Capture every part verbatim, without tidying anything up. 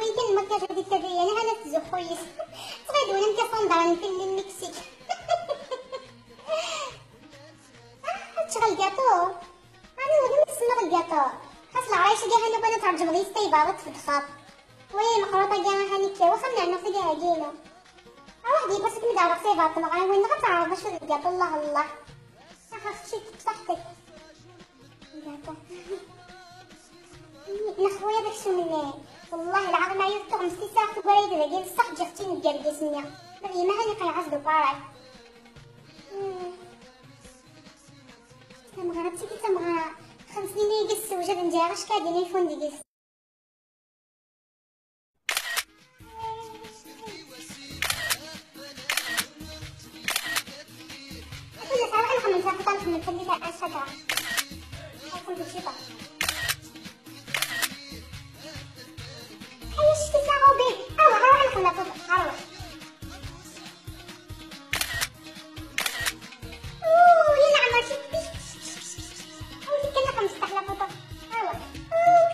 Wiyi kan lmakyaj ad ittabayan, hana tzuxxu yis. Tɣiwel am tifunḍar n film n Miksik. Ah, ad ččeɣ lgaṭu. Ɛni ur d-tsemmeḍ lgaṭu? Xas leɛrayec-agi hana kan ad tṛeǧmeḍ yis taybaḍ ad tfedxeḍ. Waya meqruṭ-agi, hana akka, waxxam n ɛemmi-k-agi haginu. Awaḥ d yiwwas ad kem-id-ɛerḍeɣ taybaḍ n tmeɣriwin, neɣ ad teɛreḍ acu d lgaṭu, Allah, Allah. Ax, ax, kečč d ṣaḥtk. Lgaṭu. Neɣ xwaya d aksum-nni. Wallahi lɛaḍim, ɛyiɣ tuɣmest i sɛiɣ tugar-iyi-d dagi, d ṣṣeḥ ǧǧiɣ-tt-in deg yergis-nni. Ma d yemma hani qeɛɛeɣ-as d uparay. Hmm. Tameɣra, d tigi d tameɣra. Xemsin-agi ssewjaden ǧaɛeɣ acka din ayfun deg-s. Akken nesɛa waḥed nxemmem tlata, nxemmem fell-i ta-, ass-agi. Akken teččiḍ. Ḥaca cekk i sɛiɣ ubi. Awa, awa, nxemmem tlata, awa. Ooh, ya leɛmer, cekk. Awi-d kan xemsṭaḥ la photo. Awa. Ooh.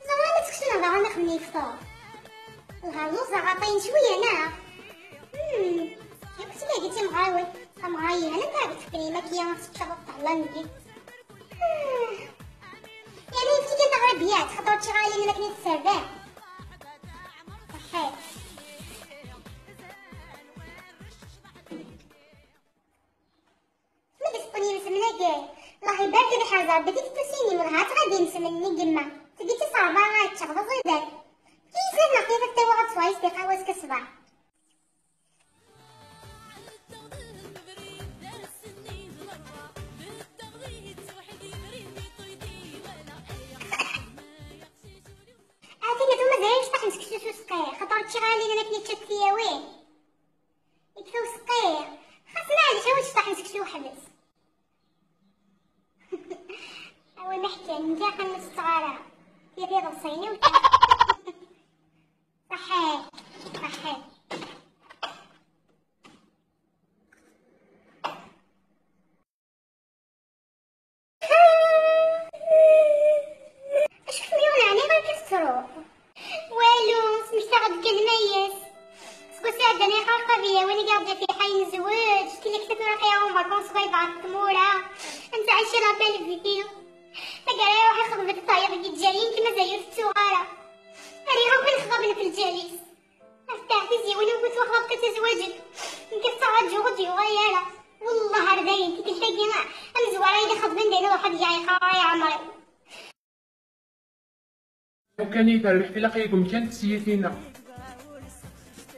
Ẓriɣ ma ttekksen daɣen axemmem yefteṛ. Lha lluẓeɣ aṭayen cwiya, neɣ? Hmm, yakk ttmagit timeɣriwin. Tameɣra yelhan am taɛbidt n tfekrin, ma kya teččaḍ ad teṭṭehla nni. Hmm. Yerna yefti kan taɣribiyat, xaṭer ur ččiɣ ara ayen akken i tserdan. Ṣaḥḥit. Ma d-isqen yimesmen-agi, Allah ibarek, ad iḥrez Rebbi tiktusin-im, dɣa ad tɣab imesmen-nni n yemma. Tagi d tiṣerba ara ččeɣ, d aẓidan. Efk-iyi snat neɣ tlata ad t-awiɣ ad sweɣ yis tiqawa azekka ṣṣbeḥ. Atan atu mazal imecṭaḥ n seksu s useqqi, xaṭer ččiɣ alin akken ičča tiyawin. Yekfa useqqi. Xas maɛlic, awi-d cṭaḥ n seksu weḥd-s. Awi ma ḥkan, nekk aql-i ur setteɣ ara. Tirri iḍebṣayen-iw kan. Ṣaḥḥit, ṣaḥḥit. Acu kem-yuɣen ɛni ɣer-k tettruḍ? Walu, smektaɣ-d kan mayes. Seg wass iɛeddan ay xerqabiya, win i ɣ-d-yaf iḥay nezweǧ, killa kta tura aql-aɣ en vacances bɣa yebɛed tmura. Ad nettɛici la belle vie. Taggara iruḥ ixḍeb-d tayeḍ deg Lezzayer, nekk mazal ur tettuɣ ara. Riɣ akk ad nexḍaben f lǧal-is. Aftaḥ tiziwin ur ttwaxḍabt ad tazwaǧen. Nekk ad ttṛaǧuɣ ur d-yuɣal ara. Wellah ar dayen, tikkelt-agi amezwar ay d-ixeḍben dayen ad ruḥ ad geɣ iqrar i ɛemri. Lukan i terbeḥ tilaq yegum kan tesyitina.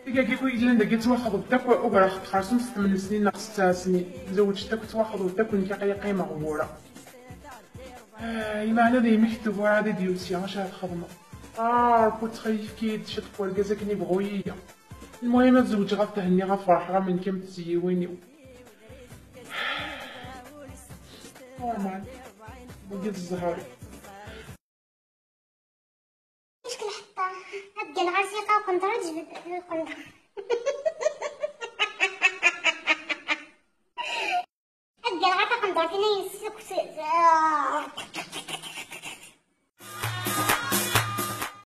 Tigagi ku yellan dagi ttwaxḍebt akk ugar xeṭṭxer s tmen snin neɣ setta snin. Zewǧet akk ttwaxḍebt akk nekk aql-i qqimeɣ wura. Ah, imeɛna d yemmektub ur ɛad i d-yusi acu ara txedmeḍ. Ah, Rebbi ttxil efk-iyi-d ciṭ n wergaz akken ibɣu yili. Lmuhim ad zewǧeɣ ad thenniɣ ad ferḥeɣ am nekk am tezyiwin-iw. Normal. Wagi d zzher. Meckel ḥeṭṭa. Ad ggan ɣer ziqa uqenṭar ad jbed uqenṭar. Ad ggan ɣer taqenṭart-ina yessukkes.